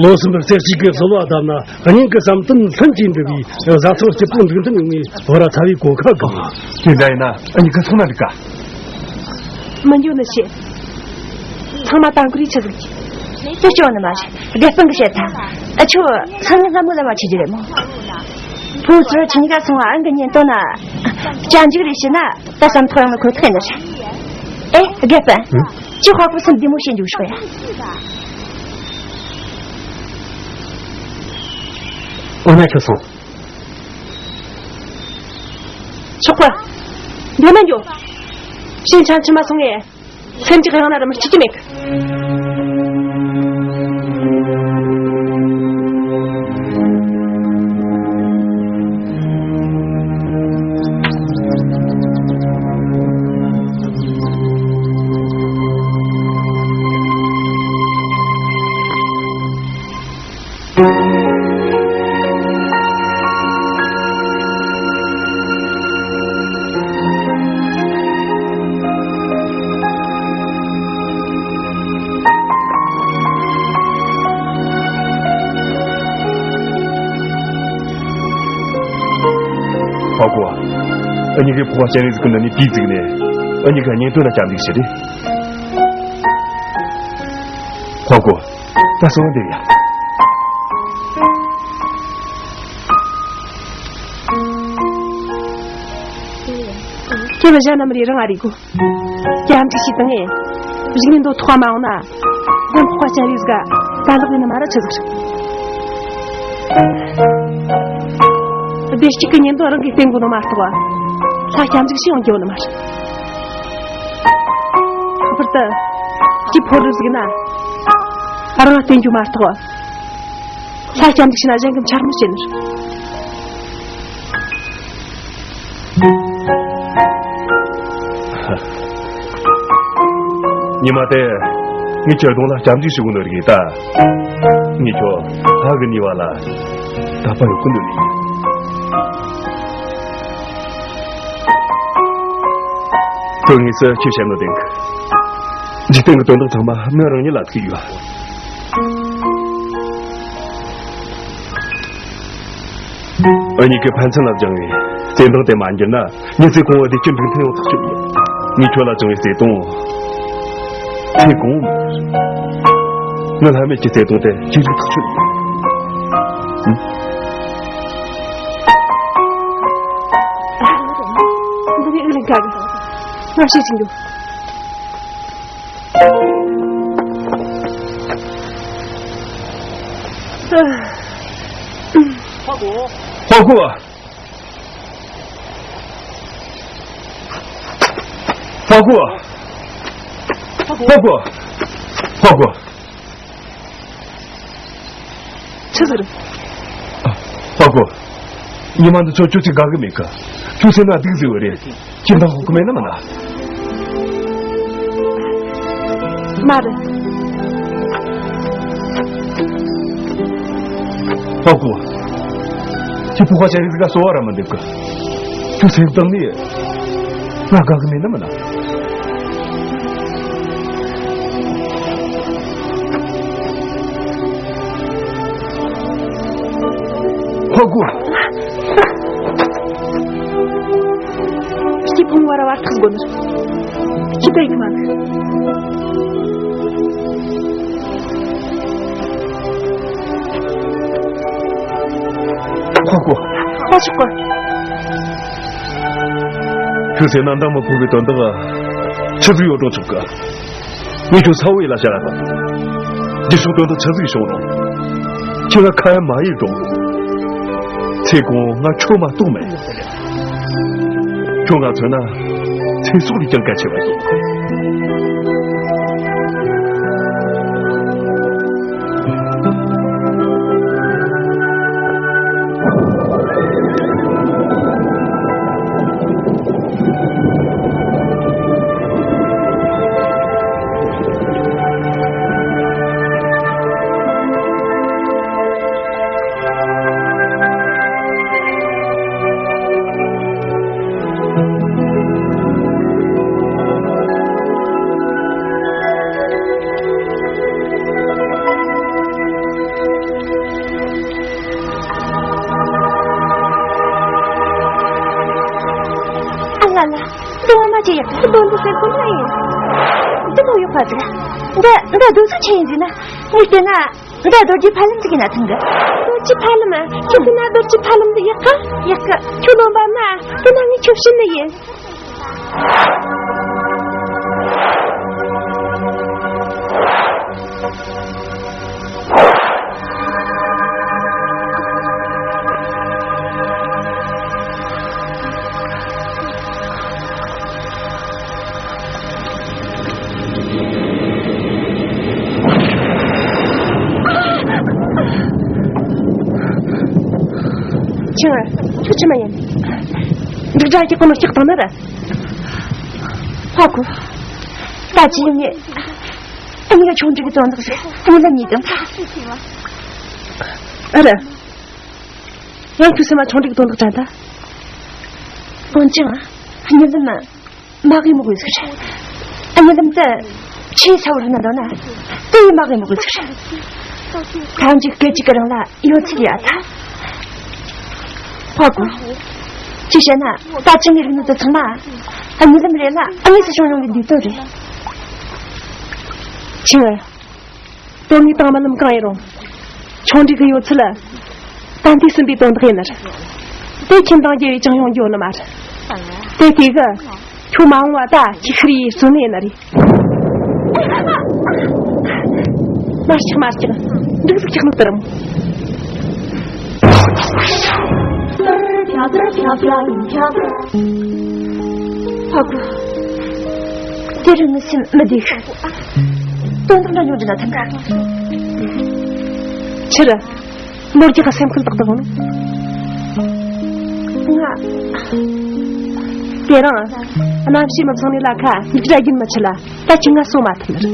ལོ་གསུམ་པར་རྩེ་གཅིག་གི་གསོལ་བ་བཏབ་ན། སྙིང་གི་བསམ་དོན་ལྷུན་གྱིས་འགྲུབ་པའི་བཟའ་ཚང་སྐྱིད་པོ་འདུག་འདུག་ཡོང་ངེས་བོ་ར་ཚ་བའི་གོ་ཁ་གང་། དེ་འདྲ་ཡིན་ན་ཨ་ནི་ཁ་ཚོང་ན་འགྲིག་ག་མི་འགྱོ་ནི་ཤེས། ཚང་མ་དང་ཀུ་རི་ཆི་ཟིག་གི་ཅི་སྐྱོ་ནི་མ་རེད། དགེ་སྤུན་གི་བཤད་ཐལ། ཨ་ཆོ་སང་ཉིན་ལྷ་མོ་ལ་མ་ཆི་རྒྱུ་རེད་མོ། ཕུ་ཚུར་ཁྱེད་གཉིས་ཀ་སོང་བ་ཨང་གི་ཉིན་ཏོ་ན། ཅང་འཇིག་རེ་བྱེད་ན་ད་བསམ་ཐོག་ཡོང་ནི་ཁོ་ཐག་ཡིན་ནི་རེད། ཨེ། དགེ་སྤུན། ཨང་། ཅི་ཧྭ་ཀོ་སེམས་བདེ་མོ་བྱེད་འཇུག་ཤོག་ཡ། འོ་ན་ཁྱོད་སོང་། ཆོག་པ། འགྱོ་ན་འགྱོ། ཞིན་ཆང་ཕྱི་མ་སོང་ངས། སེམས་ཅིག་ཡང་ན་ར་མི་སྐྱིད་ཀྱི་མེད་གི། ཨ་ནི་གི་ཕོ་བ་ཅན་རིགས་ཀྱི་ནང་ནས་དུས་ཚིགས་ནས་ཨ་ནི་གི་གཉེན་སྟོན་ལ་ཞབས་འདེགས་ཞུ་རེ། ཧོ་གོ། ད་སོང་བ་འདེབས་ཡ། ཁྱེད་ལ་གཞན་རྣམས་རེ་རང་ཨ་རིག་གོ། རྒྱ་འབྲུག་ཤི་དང་ངས། གཞུག་ནས་འདོད་ཐོག་མ་འོང་ན། དགོན་ཐོག་ཅན་རིགས་ག་ད་ལག་ཡིན་ན་མ་ར་ཆི་ཟིག་རེད། བདེ་སྐྱིད་ཀྱི་ཉིན་དུ་རང་གིས་བསྟེན་དགོས་ནོ་མ་གཏོགས། ལྷ་སྐྱབས་འཇུག་ཞིག་ཡོང་རྒྱུ་ནི་མ་རེད། ལྷག་པར་དུ་སྐྱེས་ཕོ་རུ་ཟིག་ན་རང་བསྟེན་རྒྱུ་མ་གཏོགས། ལྷ་སྐྱབས་འཇུག་བྱས་ན་གཞན་གྱིས་འཕྱ་སྨོད་བྱེད་ནི་རེད། ཉི་མ་དེ་ངས་ཁྱོད་གདོང་ལ་སྐྱབས་འཇུག་ཞུ་གི་ནོ་རིག་ད། ངས་ཁྱོད་ལྷ་གི་ནུས་པ་ལ་དད་པ་ཡོད་གི་འདུག་ནི། དོན་དངོས་སུ་ཁྱོད་བཤད་ནོ་བདེན་གི། འཇིག་རྟེན་གྱི་དོན་དག་ཚང་མ་མི་རང་ཉིད་ལ་ཐུག་ཡོད། ཨ་ནི་གི་ཕན་ཚུན་ལ་སྦྱང་བའི་བརྩེ་དུང་དེ་མ་འགྱུར་ན། ངས་ཚེ་གང་བོ་བདེ་སྐྱིད་འབྲུག་མཐུན་ཡོང་ཐག་ཆོད་ཡིན། ངས་ཁྱོད་ལ་བཅངས་པའི་བརྩེ་དུང་ཚེ་གང་བོ་མི་ལུས། ང་ལྷད་མེད་ཀྱི་བརྩེ་དུང་དེ་གཅིག་སྒྲིལ་ཐག་ཆོད་ཡིན། འདི་ནི་ཨུ་ལེན་ཁ་གི་ང་ཤེས་ཀྱི་འདུག་ཧོ་གོ། ཧོ་གོ། ཧོ་གོ། ཧོ་གོ། ཧོ་གོ། ཆི་ཟེར། ཧོ་གོ། ཉི་མ་འདི་ཚོ་ཁྱོད་ཚོས་དགའ་གི་མེད་གི། ཁྱོད་སེམས་ན་སྡུག་ཟེར་བ་རེད། ཁྱེད་འདང་ཧོ་གི་མེད་ན་མིན་ན། མ་རེད། ཧོ་གོ། ཁྱེད་ཕོ་ཁ་ཅན་རིགས་ཟིག་ག་གསོ་བ་ར་མི་འདེབས་གི། ཁྱོད་སེམས་གཏིང་ནས་ང་དགའ་གི་མེད་ན་མིན་ན། ཧོ་གོ། སྐྱིད་ཕུང་བར་བར་ཐག་དགོ་ནི། སྐྱིད་པའི་ཁ་མ། ཧོ་གོ། ཧོ་ཆོག་གོ། ཁྱོད་ཟེར་ན་འདང་མི་ཕོད་པའི་དོན་དག་ཆི་ཟིག་ཡོད་རུང་ཆོག་གི། ངས་ཁྱོད་ས་འོག་ཡིད་ལ་བྱ་ལ་དང་། རྒྱུ་ཕྱོགས་དོན་དག་ཆི་ཟིག་བྱུང་རུང་། ཁྱེད་ལ་ཁ་ཡ་མ་ཡིན་རུང་། ཚེ་གང་ང་ཁྱོད་མ་གཏོགས་མེད། ཁྱོད་ང་མཚོན་ན་ཚེ་སྲོག་ལས་ཀྱང་གལ་ཆེ་བ་ཡིན། ཨ་ལ་ལ། འདི་ངོ་མ་ཅི་ཡག་གི་སྡོང་པོ་ཟེར་གོ་ནི་ཡིན། འདི་མོ་ཡོད་པ་ཟིག་འདི་འདི་རྡོ་སུ་ཆེ་ཡིན་ཟིན་ན། ངས་བལྟས་ན་འདི་རྡོ་རྗེ་ཕ་ལམ་ཟིག་ཡིན་ན་ཐང་གི། རྡོ་རྗེ་ཕ་ལམ། ཁྱོད་ཀྱི་ན་རྡོ་རྗེ་ཕ་ལམ་འདི་ཡག་ག་ཡག་གི། ཁྱོད་ལོན་པ་ན་དེ་ན་ངས་ཁྱོད་བྱིན་ནི་ཡིན། ཁྱེད་ཁྱོད་ཆི་མ་ཡིན། འབྲུག་སྒྲ་སྐྱེ་ཁོ་ནོ་སྐྱག་བཏང་ན་ར། ཧོ་གོ། ད་ཅི་ཡིན་ངེས། ཨ་ནི་ག་ཆུང་འབྲིག་གི་དོན་དག་ཟེར་ངས་ལ་ཉིད་དང་ཐག་ཨ་ར། ཡང་ཁྱོད་སེམས་ལ་ཆུང་འབྲིག་གི་དོན་དག་དྲན་ད། འོན་ཀྱང་། གཉིད་ལམ་མ་གི་མོ་གོས་ཟེར། གཉིད་ལམ་དུ་ཆེས་ས་བར་ན་འདོད་ན་དེ་ཡི་མ་གི་མོ་གོས་ཟེར། ཐང་ཅིག་སྐད་ཅིག་གི་རིང་ལ་ཡོད་ཚིག་ཡ་ད། ཧོ་གོ། ཅི་བྱས་ན་ད་ཅི་ངའི་རིག་ནུས་དེ་ཚང་མ་ཨ་ནི་ལམ་རེད་ལ་ཨ་ངས་སུ་བྱུང་ཡོང་གི་འདུག་དོན་རེད། ཆིང་ཨར། དོན་དངོས་དང་རྨི་ལམ་གང་ཡིན་རུང་། ཆུང་འདྲིས་གི་ཡོད་ཚུལ་ལ། ད་འདི་སྲིན་པའི་དོན་དག་ཡིན་ནི་རེད། དེ་ཁྱིམ་དང་རྒྱལ་བའི་ཅང་ཡོང་རྒྱུ་ནི་མ་རེད། དེ་དེ་གི་ཁྱོད་མ་འོངས་བ་ད་ཁྱི་ཤི་རི་ཡི་གཙོ་གནད་ཡིན་ནི་རེད། མ་ཤག་མ་ཤག་འདུག་ཟིག་ཆག་ནི་དར་མོ། ཧ་གོ། དེ་རིང་ངའི་སེམས་མི་བདེ་གི། དོན་དག་འདྲ་ཉུང་འདྲི་ན་ཐུབ་གི། ཕྱིར། ནོར་རྒྱག་གི་སེམས་ཁུལ་ཏག་ཏག་ཡོང་། ང་། དེ་རིང་། གནམ་གཤིས་མི་བཟང་ནི་ལ་ཁ་མིག་སྒྲ་རྒྱུན་མི་ཆད་ལ། ད་ཅི་ང་སོ་མ་ཐུབ་ནི།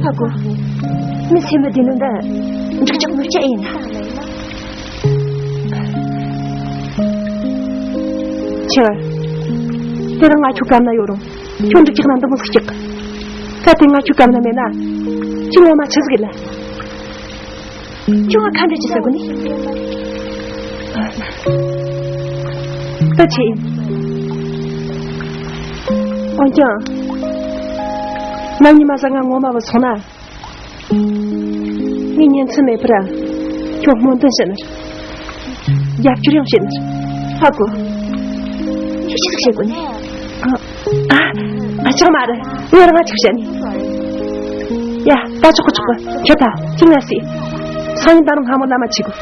ཧ་གོ། མི་སེམས་མི་བདེ་ནི་འདི་འགྲིག་ཆགས་མི་བྱ་ཡིན། ཆེ་བར། དེ་རིང་ང་ཁྱོད་གམ་ན་ཡོད་རུང་ཁྱོད་འགྲིག་ཆགས་ན་འདི་མོ་ཟིག་སྐྱག་ད་དེ་ང་ཁྱོད་གམ་ན་མེད་ན་ཁྱོད་ངོ་མ་ཆི་ཟིག་ལ། ཁྱོད་ང་ཁ་འདྲི་ཅི་ཟེར་གོ་ནི། ད་ཆེ་ཡིན། འོན་ཀྱང་། ནམ་ཉི་མ་ཟ་ང་ངོ་མ་བུད་སོང་ན། ངས་ཉན་ཚུལ་མེད་པར། ཁྱོད་སྨོན་འདུན་བྱེད་ནི། རྒྱབ་སྐྱོར་ཡང་བྱེད་ནི། ཧ་གོ། ཁྱོད་ཆི་ཟིག་བྱེད་དགོས་ནི། ཨ། ཨ། ཨ་ཅག་མ་རེད། ངས་རང་ཅིག་བྱས་ནས། ཡ། ད་ཆོག་གི་ཆོག་གི། ཁྱོད་ད་ཅི་ང་སྲིད། སང་ཉིན་ད་རུང་སྔ་མོ་ལ་མ་བྱེད་དགོས།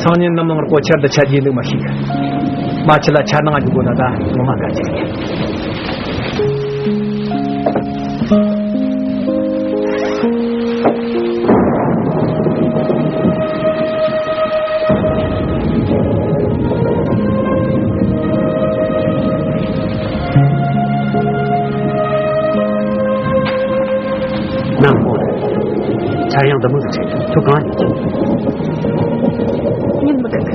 སང་ཉིན་ནམ་ལངས་རོགས་ཆར་འདི་ཆ་རྒྱུས་འདུག་མ་ཤེས། མ་ཆི་ལ་ཆར་ནང་འཇུག་དགོས་ན་ད་ངོ་མ་དགའ་ཆེ། ནང་སྒོ་ཆ་ཡང་འདི་མོ་ཟིག་ཆེ་ཁྱོད་གང་ཡིན། ཉིན་མི་དག་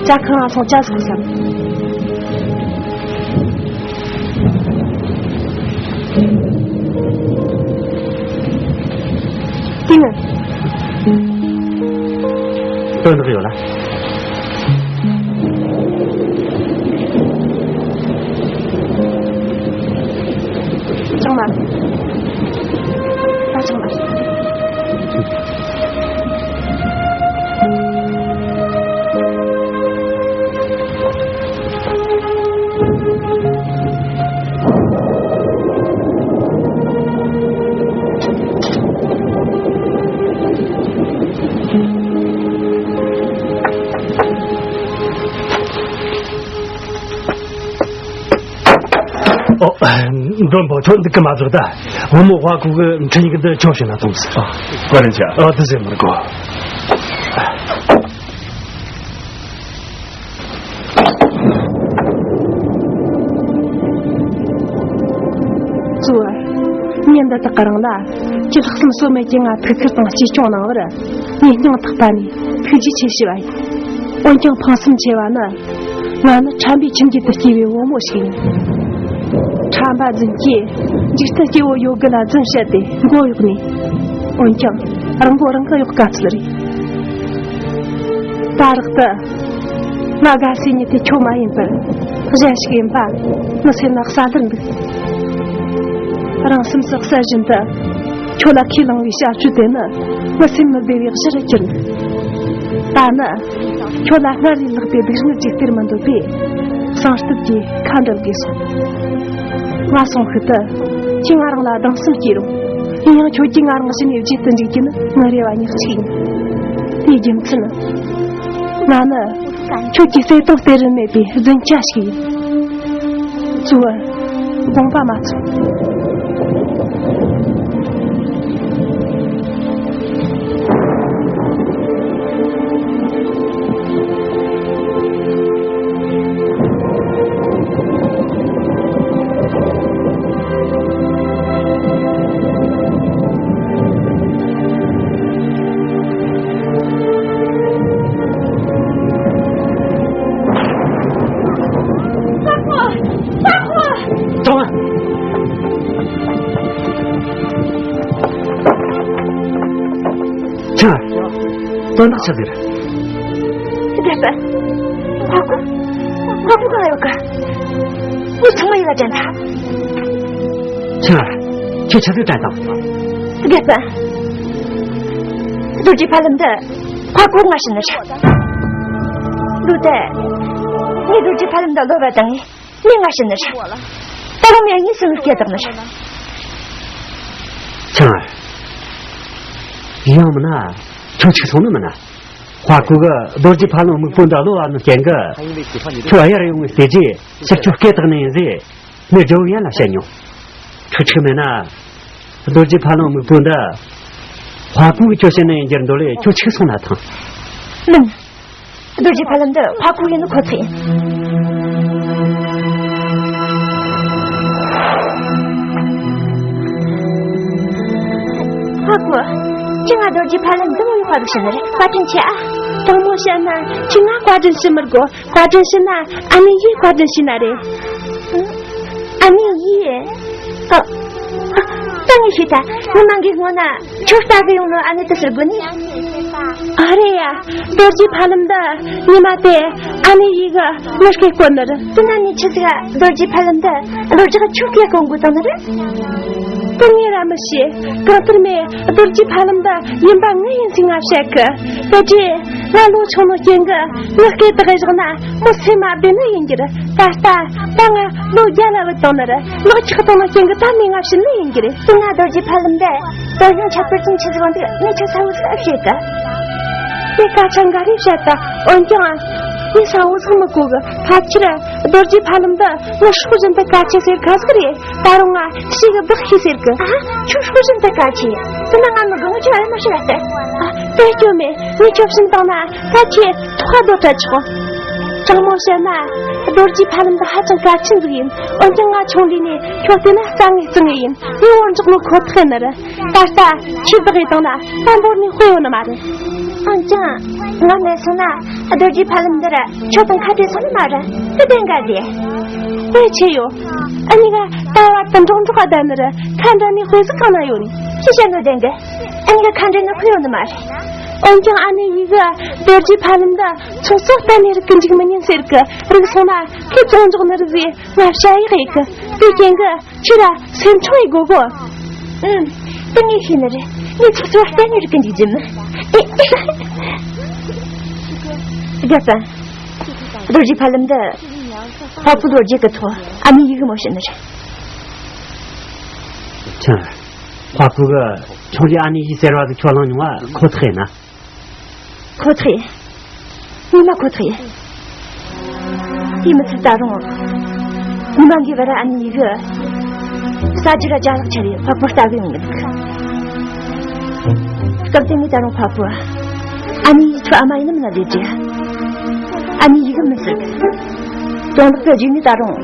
ཅ་ཁང་ལ་སོང་ཅ་ཟིག་བསམ། ཏིང་ཨ། དོན་དག་ཡོད་ལ། ཚང་མ། ད་ཚང་མ། ཨོ། མགྲོན་པོ་ཁྱོད་འདུག་གི་མ་བཟོ་ད། བུ་མོ་ཧྭ་ཁུ་གི་འཕྲིན་ཡིག་འདི་ཁྱོད་བྱིན་ན་ཐོངས་ཟེར། ཨ། བཀའ་དྲིན་ཆེ། ཨ། དེ་ཟེར་མི་དགོས། གཙོ་བོ། ཉིན་འདི་དག་གི་རིང་ལ་ཁྱེད་ལྷག་བསམ་ཟོལ་མེད་ཀྱིས་ང་ཐུགས་ཁུར་དང་གཅེས་སྐྱོང་གནང་བར་ངས་སྙིང་ཐག་པ་ནས་ཐུགས་རྗེ་ཆེ་ཞུ་བ་ཡིན། འོན་ཀྱང་ཕངས་སེམས་ཆེ་བ་ནི། ང་ནི་ཁྲམ་པའི་ཁྱིམ་རྒྱུད་དུ་སྐྱེས་པའི་བུ་མོ་ཞིག་ཡིན། ཁྲམ་པ་རྫུན་གྱིས་འཇིག་རྟེན་སྐྱེ་བོ་ཡོད་དགུ་ལ་རྫུན་བཤད་དེ་མགོ་གཡོགས་ནས། འོན་ཀྱང་རང་མགོ་རང་གིས་གཡོགས་དཀའ་ཚུལ་རེད། ད་རག་ཏུ། ང་དགའ་སའི་མྱི་དེ་ཁྱོད་མ་ཡིན་པར་གཞན་ཞིག་ཡིན་པ་ངའི་སེམས་ན་གསལ་ལེར་འདུག་རང་སེམས་སུ་གསལ་བཞིན་དུ་ཁྱོད་ལ་ཁས་བླངས་པའི་བྱ་སྤྱོད་དེ་ནི་ངའི་སེམས་མི་བདེ་བའི་གཞི་རུ་གྱུར་འདུག་ད་ནི་ཁྱོད་ལ་སྔར་ལས་ལྷག་པའི་སྡུག་བསྔལ་ཅིག་སྟེར་མི་འདོད་པས་བསང་སྟོབས་ཀྱིས་ཁ་འབྲལ་དགོས་སོང་། ང་སོང་ཤུལ་དུ་ཁྱེད་ང་རང་ལ་སྡང་སེམས་སྐྱེས་རུང་། ཡིན་ཡང་ཁྱོད་ཀྱིས་ང་རང་གཞི་ནས་བརྗེད་དུ་འཇུག་རྒྱུ་ནི་ངའི་རེ་བ་ཉག་གཅིག་ཡིན། དེའི་རྒྱུ་མཚན། ང་ནི་ཁྱོད་ཀྱི་བརྩེ་དུང་སྟེར་རིན་མེད་པའི་རྫུན་རྐྱལ་ཞིག་ཡིན། གཙོ་བོ། དགོངས་པ་མ་ཚོམ། དོན་དག་ཆི་ཟིག་རེད། རྒྱལ་པོ། ཧ་གོ། ཧ་གོ་གང་ཡོད་གི། ངས་ཚང་མ་ཡིད་ལ་དྲན་ཐལ། ཆང་། ཁྱོད་ཆི་ཟིག་དྲན་དང་། རྒྱལ་པོ། རྡོ་རྗེ་ཕ་ལམ་འདི་ཧ་གོ་ང་བྱིན་ནི་རེད། ལོ་དེ། ངས་རྡོ་རྗེ་ཕ་ལམ་འདི་གློ་བ་བཏང་ངས། མི་ང་བྱིན་ནི་རེད། ད་རུང་མི་ངའི་སེམས་སྐྱེ་བཏང་ནི་རེད། ཆང་། ཡང་མིན་ན། ཁྱོད་ཆི་སོང་ནི་མིན་ན། ཧ་གོ་གི་རྡོ་རྗེ་ཕ་ལམ་སྨུག་པོ་འདི་གློ་བ་ནི་རྐྱེན་གི། ཁྱོད་ཡར་ཡོང་ངས་བལྟས་རྗེས་ཕྱིར་ཁྱོད་སྐད་བཏང་ནི་ཡིན་ཟེར། ངས་ཇོ་ཡན་ལ་བཤད་མྱོང་། ཁྱོད་ཆི་མིན་ན། རྡོ་རྗེ་ཕ་ལམ་སྨུག་པོ་འདི། ཧ་གོ་གི་ཁྱོད་བྱིན་ནི་ཡིན་རྒྱུར་འདོད་ལས། ཁྱོད་ཆི་སོང་ན་ཐང་། མིན། རྡོ་རྗེ་ཕ་ལམ་འདི་ཧ་གོ་ཡིན་ནི་ཁོ་ཐག་ཡིན། ཧ་གོ། ཁྱེད་ང་རྡོ་རྗེ་ཕ་ལམ་འདི་མོ་ཡོད་པ་རུ་ཕྱིན་ནི་རེད། བཀའ་དྲིན་ཆེ་ཨ། དྲང་མོ་བཤད་ན་ཁྱེད་ང་བཀའ་དྲིན་ཞུ་མི་དགོས། བཀའ་དྲིན་ཞུ་ན་ཨ་ནེ་ཡིས་བཀའ་དྲིན་ཞུ་ན་རེད། ཨ་ནེ་ཡིས། ཨ། ད་ངས་ཤེས་ཐལ། ངའི་མ་གི་སྔོན་ན་ཁྱོད་ལྟ་གི་ཡོང་ནོ་ཨ་ནེ་དེ་ཟེར་དགོས་ནི། ཨ་རེད་ཡ། རྡོ་རྗེ་ཕ་ལམ་འདི་ཉི་མ་དེ་ཨ་ནེ་ཡིས་གི་མི་སྐད་བསྐོར་ནི་རེད། དེ་ན་ནི་ཆི་ཟིག་རྡོ་རྗེ་ཕ་ལམ་འདི་རྡོ་རྗེ་གི་ཁྱོད་སྐད་བསྐོར་དགོས་དང་ནི་རེད། དེ་ངས་ར་མི་ཤེས། གང་ལྟར་མེད་རྡོ་རྗེ་ཕ་ལམ་འདི་ཡིན་པ་ངའི་ཡིན་ཚེ་ང་བཤད་གི། ད་ཅི་ང་ལོ་ཆུང་ནོ་རྐྱེན་གི་ངའི་སྐད་དག་བཞག་ན་མོ་སེམས་མ་བདེ་ནི་ཡིན་གྱི་རེད། ད་ལྟ་ད་ང་ལོ་བརྒྱ་ལ་བུད་བཏང་ནི་རེད། ལག་ཆགས་བཏང་ནོ་རྐྱེན་གི་ད་མི་ང་བྱིན་ནི་ཡིན་གྱི་རེད། དེ་ན་རྡོ་རྗེ་ཕ་ལམ་འདི་དོན་སྙིང་ཁྱབ་པར་ཅིང་ཆི་ཟིག་འདུག་ངས་ཁྱོད་ས་བོ་ཟིག་ཨེ་བཤད་གི། དེ་སྐད་ཆ་འགའ་རེ་བཤད་ད། འོན་ཀྱང་ངས་ས་བོ་ཟིག་མི་གོ་གི། ཕལ་ཆེར་རྡོ་རྗེ་ཕ་ལམ་འདི་ངའི་སྲོག་བཞིན་དུ་གལ་ཆེ་ཟེར་ག་ཟིག་རེད། ད་རུང་ང་ཞེ་གི་བདག་ཤེས་ཟེར་གི། ཨ། ཁྱོད་སྲོག་བཞིན་དུ་གལ་ཆེ། དེ་ན་ང་མི་དགོས། ངས་ཁྱོད་ཨེ་མ་ཤི་ར་ཟེར། ཨ། དེ་སྐྱོ་མེད། ངས་ཁྱོད་བྱིན་བཏང་ན་ད་ཁྱེད་ཐོག་ཁ་སྡོད་དྲ་ཆོག་དྲང་མོ་བཤད་ན་རྡོ་རྗེ་ཕ་ལམ་འདི་ཧ་ཅང་གལ་ཆེན་ཟིག་ཡིན། འོན་ཀྱང་ང་ཆུང་དུས་ནས་ཁྱོད་བལྟས་ན་རྩ་ངེས་རྩ་ངེས་ཡིན། ངས་བོར་འཇོག་ནོ་ཁོ་ཐག་ཡིན་ནི་རེད། ད་ལྟ་ཁྱེད་བདག་ཡེ་བཏང་ན་ད་འབོར་ནས་དཔེ་ཡོད་ནི་མ་རེད། འོན་ཀྱང་ང་མེད་སོང་ན་རྡོ་རྗེ་ཕ་ལམ་འདི་ར་ཁྱོད་དང་ཁ་བྲལ་སོང་ནི་མ་རེད། དེ་བདེན་ག་ཟེ། དཔེ་ཆེ་ཡོད། ཨ་ནི་ག་ད་བར་དུ་འགྲོགས་འགྲོགས་ག་བསྡད་ནི་རེད། ཁ་འདྲ་ནི་དཔེ་ཟིག་གང་ན་ཡོད་ནི། ཁྱེད་བཤད་ནོ་བདེན་གི། ཨ་ནི་ག་ཁ་འདྲ་ནི་དཔེ་ཡོད་ནི་མ་རེད། འོན་ཀྱང་ཨ་ནེ་ཡིས་གི་རྡོ་རྗེ་ཕ་ལམ་འདི་ཚོགས་གཙོ་གཏན་ནས་རིག་གི་འཇུག་མི་ཉན་ཟེར་གི། རིག་སོང་ན་ཁོས་བཙོང་འཇོག་ནི་རེད་ཟེ་ང་བཤད་ཡག་ཡེ་གི། དེ་རྐྱེན་གི་ཁྱོད་ར་སེམས་ཆུང་ཡེ་དགོས་གོ། ཨུམ། དེ་ངས་ཤེས་ནི་རེད། ངས་ཚོགས་གཙོ་གཏན་ནས་རིག་གི་འཇུག་རྒྱུ་མིན། ཨེ། རྒྱལ་པོ། རྡོ་རྗེ་ཕ་ལམ་འདི་ཕ་བུ་རྡོ་རྗེ་གི་ཐོག་ཨ་ནེ་ཡིས་གི་མོ་བྱིན་ནི་རེད། ཆང་། ཕ་བུ་གི་ཆུང་རྗེ་ཨ་ནེ་ཡིས་ཟེར་བ་གི་ཁྱོད་བླངས་མྱོང་བ་ཁོ་ཐག་ཡིན་ན། ཁོ་ཐག་ཡིན། ངོ་མ་ཁོ་ཐག་ཡིན། དེ་མི་ཚད་ད་རུང་། ཉི་མ་འགའི་བར་ཨ་ནེ་ཡིས་གི་ས་ཆ་ར་ཅ་ལག་ཆ་རེ་ཕ་བུ་ལྟ་གི་ཡོང་གི་འདུག་སྐབས་དེ་ནས་ད་རུང་ཕ་བུ་ཨ་ནེ་ཡིས་ཁྱོད་ཨ་མ་ཡིན་ནམ་ན་ལས་ཀྱི། ཨ་ནེ་ཡིས་གི་མི་ཟེར་གི། དོན་དག་གི་རྗེས་ནས་ད་རུང་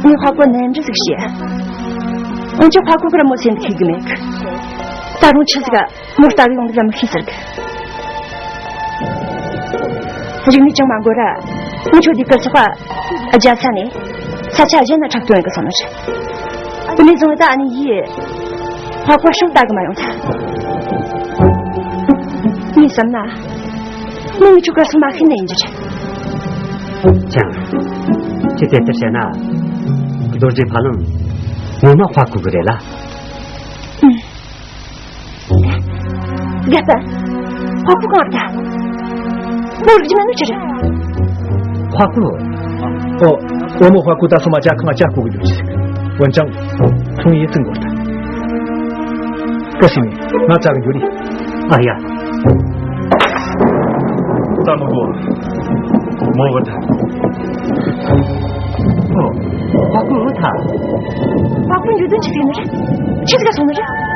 ངས་ཕ་བུ་ནན་འདྲི་ཟིག་བྱས། འོན་ཀྱང་ཕ་བུ་གི་ར་མོ་སེམས་ཁུག་གི་མེད་གི། ད་རུང་ཆི་ཟིག་ག་མོ་ལྟ་གི་ཡོང་གི་ལ་མི་ཤེས་ཟེར་གི། རིག་ནས་ཅང་མ་འགོར་ར། ངས་ཁྱོད་འདི་སྐར་ཚོགས་པ་རྒྱལ་ས་ནས་ས་ཆ་གཞན་ན་འཁྲབ་སྟོན་གི་སོང་ནི་རེད། དེ་ནས་བཟུང་ད་ཨ་ནེ་ཡིས་ཕ་བུ་ཤིང་ལྟ་གི་མ་ཡོང་ཐལ། ངས་བསམ་ན་མོ་ངས་ཁྱོད་སྐར་ཚོགས་མ་ཤེས་ནི་ཡིན་རྒྱུ་རེད། ཅང་། ཁྱེད་དེ་ལྟར་བཤད་ན་རྡོ་རྗེ་ཕ་ལམ་ངོ་མ་ཧ་གོ་གི་རེད་ལ། ཨུམ། རྒྱལ་པོ། ཕ་བུ་གང་ལྟ། མོ་རིག་རྒྱུ་མེད་ནོ་ཆི་རེད། ཕ་བུ། ཨོ། བུ་མོ་ཕ་བུ་ད་སོ་མ་ཇ་ཁང་ང་ཇ་བསྐོལ་གི་འདུག་ཅི། འོན་ཀྱང་ཚོང་ཡིན་ཚིག་འགོར་ད། བཀའ་ཤི་ནི་ང་ཇ་གི་འགྱུར་རེད། ཨ་ཡ། ད་མི་དགོས། མོ་བུད་ཐལ། ཨོ། ཕ་བུ་བུད་ཐལ། ཕ་བུ་འགྱོ་དོན་ཅི་ཟིག་ནི་རེད། ཆི་ཟིག་ག་སོང་ནི་རེད།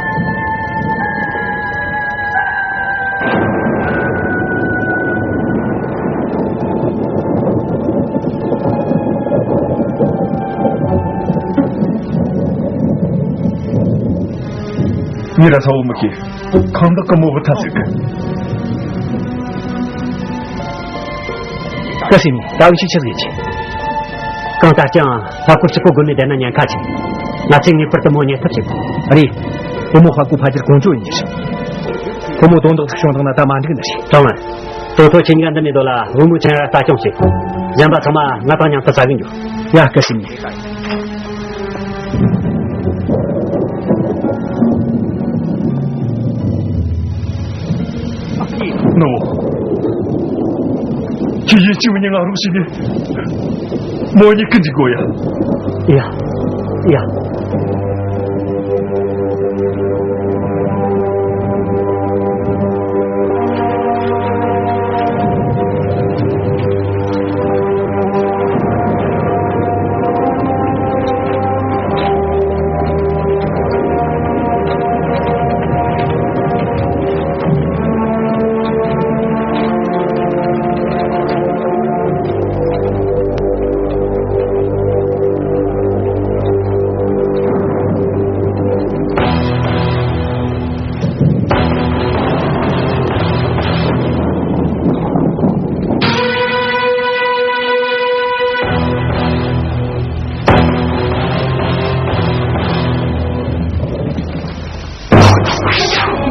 ངས་ར་ས་བོ་མི་ཤེས། ཁང་བདག་གི་མོ་བུད་ཐལ་ཟེར་གི། བཀའ་ཤི་ནི་ད་འུ་ཅག་ཆི་ཟིག་བྱེད། གང་ལྟར་ཀྱང་ཧ་གོ་གཅིག་པོ་དགོས་ནས་བསྡད་ན་ཉེན་ཁ་ཆེ། ང་ཚོས་ངེས་པར་དུ་མོ་རྙེད་ཐབས་བྱེད་དགོས། རེད། བུ་མོ་ཧ་གོ་ཕ་རྒྱུད་ཀོང་ཇོ་ཡིན་རྒྱུ་རེད། བུ་མོ་དོན་དག་ཅིག་བྱུང་བཏང་ན་ད་མ་འགྲིག་ནི་རེད། ཀྲང་ཨན། དོ་ཐོ་ཁྱེད་གཉིས་ཀ་འདི་ནས་སྡོད་ལ་བུ་མོ་ཁྱེད་རང་ལྟ་སྐྱོང་བྱེད། གཞན་པ་ཚང་མ་ང་དང་མཉམ་དུ་ཟ་གི་འགྱོ། ཡ། སྐུ་ཞབས་ཉི་ཧྲི་ཀ། ནོ། ཁྱེད་ཡིན་གཅིག་མིན་ང་རུ་ཞིག་ནས་མོ་གཉིས་ཀི་འཇིག་གོ་ཡ། ཡ། ཡ།